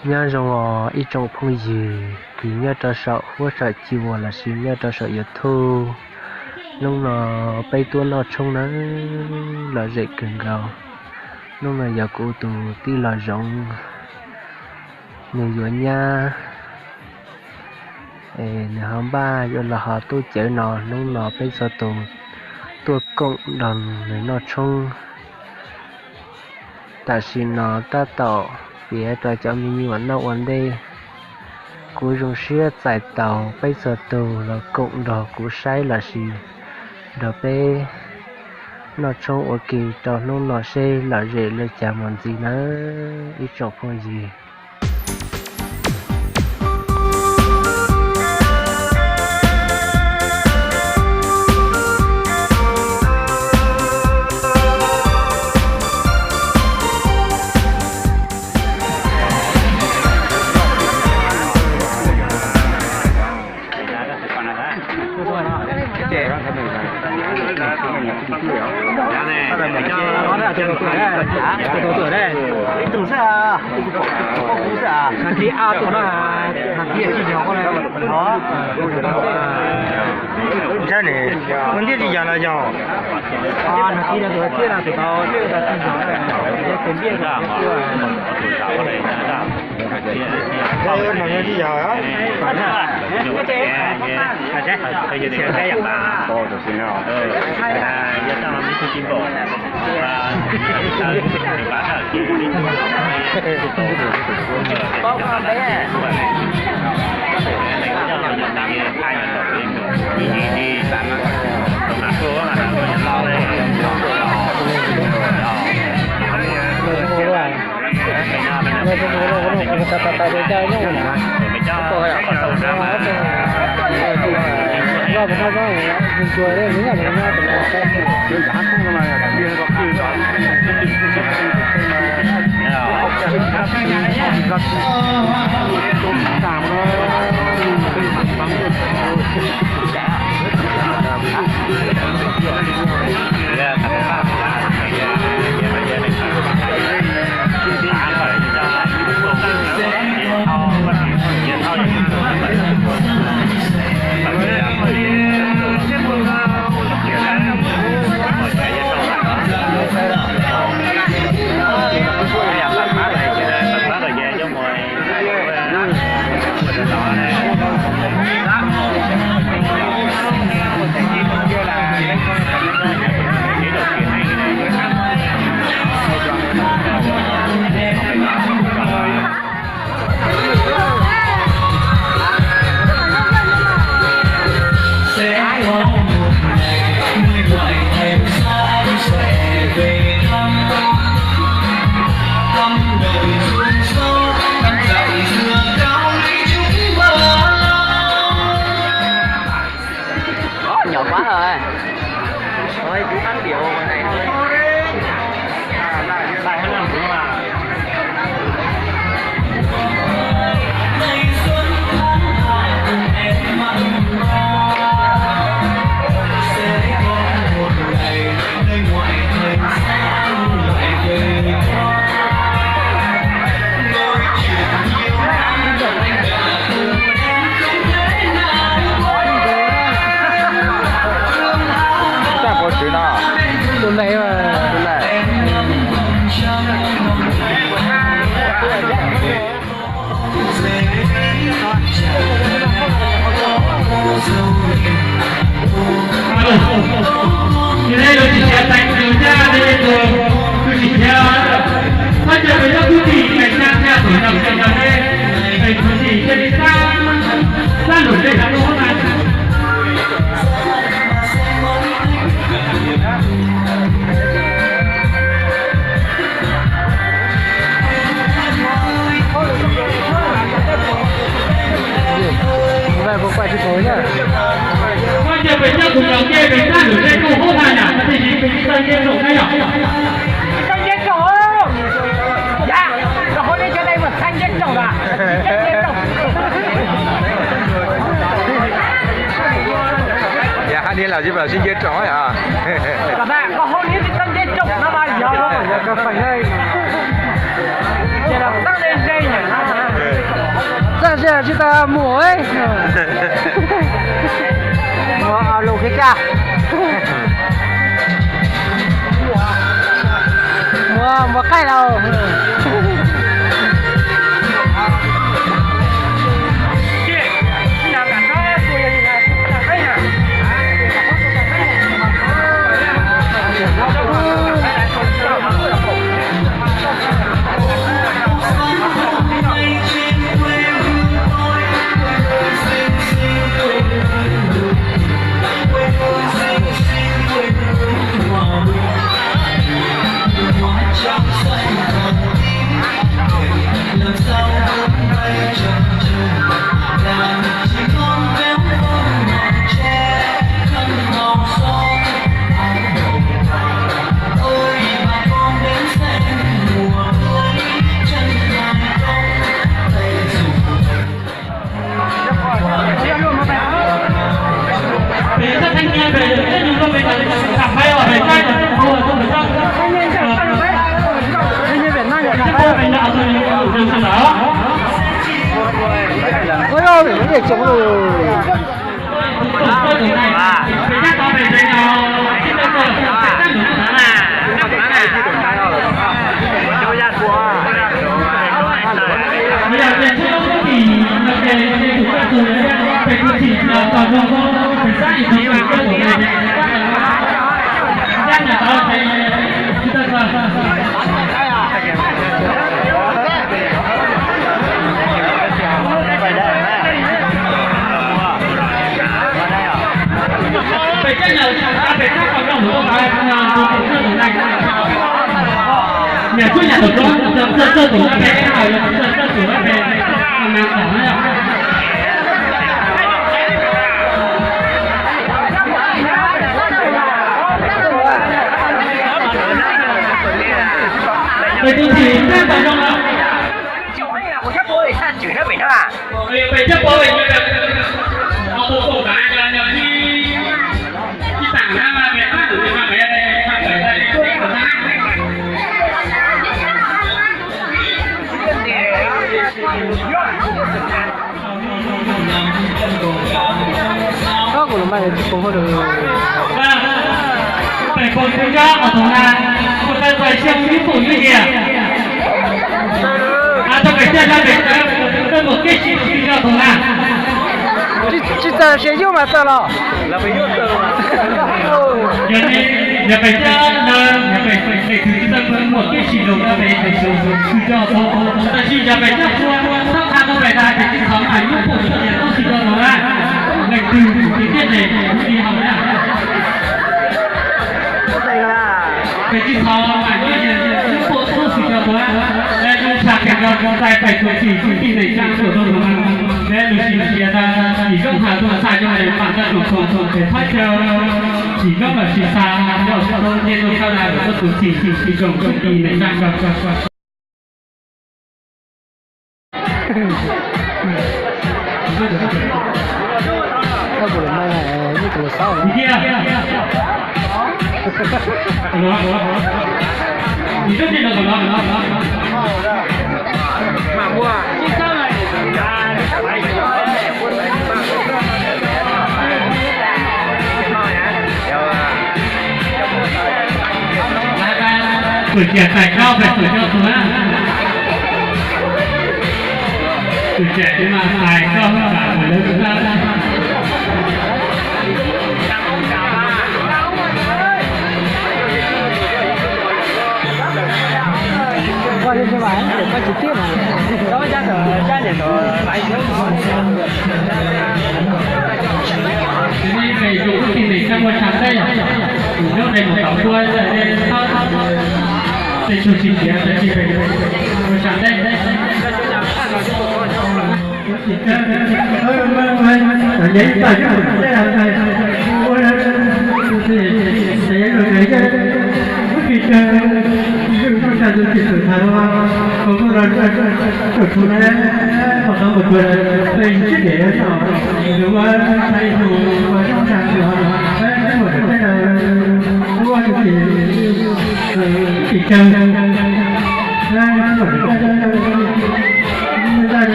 Nyob zoo os ib tsoom phooj ywg kws nyob rau saum huab saum cua lossis nyob rau saum YouTube. Hnub no peb tuaj noj tshoob na, lom zem kawg nkaus. Hnub no yog kuv tus tij laug Zoov, nws yuav nyab, es nws ho npaj yuav los ho tuaj cawv no, hnub no peb txhua tus tuaj koom nrog nws noj tshoob. Tam sim no tab tom piav rau cov me nyuam noj ua ntej. Kuv zoo siab txais tau peb txhua tus los koom nrog kuv saib lossis nrog peb noj tshoob ua ke rau hnub no seb lom zem li cas mus ntxiv nawb ib tsoom phooj ywg. Ua ntej tsis yog los yog. Nyom quá rồi. Ôi, cứ phát biểu ngoài này thôi. Tus lej, tus lej. Vaj, puas quay tsis tau na? Koj cia pem coj kuv cov ncej pem sab lwm zej kauj hoob na yom, koj thiaj li pem txawj ncej zoo na yom. Txawj ncej zoo, yam, koj hauv nej cov dej mas txawj ncej zoo na. Yam hais li lawm tsis paub sib nce rooj yom. Koj hauv nej txawj ncej zoo no mas yog, yog koj feem, ces los txawj ncej zoo. Tsis tau mus, mus lus kiag cas. Mus, mus qaij los. Peb cov thanh niên về được các nhóm bên làm phái ở về các nhóm khu vực trong các bộ về đạo rồi được sửa đó. Ôi ôi, để chống rồi. Peb cov nyuam tau peb cov qhov rooj mus tau peb no tus tub tus nai. Niam tub nyam tus tub tub tus peb hais los tub tus peb na tom na. Peb tus txiv peb tau zoo lawm. Peb cov pog peb cov, peb cov pog peb cov, peb cov pog peb cov, ib tag na mas peb tag tus peb mas peb, peb, peb, peb, peb. Koj kuv los mas tsis pom hauj lwm. Peb pom peb cov qhov tod na, kuv tau txais xyoo ib pum ib hlis. Tau peb cov, tau peb cov, tau mus kej si tus txiv coj tod na. Tsis txawj siab yuj mas txawj los. Yog peb cov na, yog peb, peb tus txiv txawj muaj kej si los tau peb tus txiv coj tod, tab sis yog peb cov txhua txhua tag tau peb tag peb tsis txhob mas yuj pum tus txiv coj tod na. Leej twg tus txiv thiaj li kuv tsis haum na. Peb tsis txhob mas yuj, yuj pum tus txiv coj tod na. Lub sij hawm no txais peb tus txiv kwv tij neej tsa tuaj rau ntawm no, peb lub sij hawm no tsis zoo hais tuaj txhais coj peb pam tag tsoom txhua peb thaj chaw, tsis zoo los tsis xav, yog tsis tau nyiaj tau txhawb na, txhob tus txiv tsis zoo kwv tij neej tsa. Tus txiv txais koj peb tus coj tuag. Tus txiv mas txais koj peb tus lawm. Ua li ntawd mas koj tsis tib mas. Peb tus txiv neej tsa ua tshav ntej, tus nyob peb mus tau ua txhawb, peb tsis txiav peb tsis peb ua tshav ntej.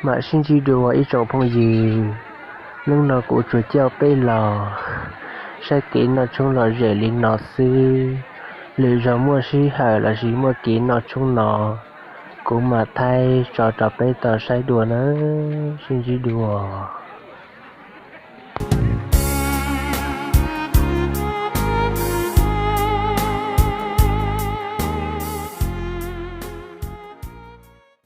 Mam sib ntsib dua ib tsoom phooj ywg, hnub no kuv tsuas coj peb los saib kev noj tshoob lom zem li no xwb. Lwm zaus muaj sij hawm lossis muaj kev noj tshoob no, kuv mam thaij tso rau peb tau saib dua na. Sib ntsib dua.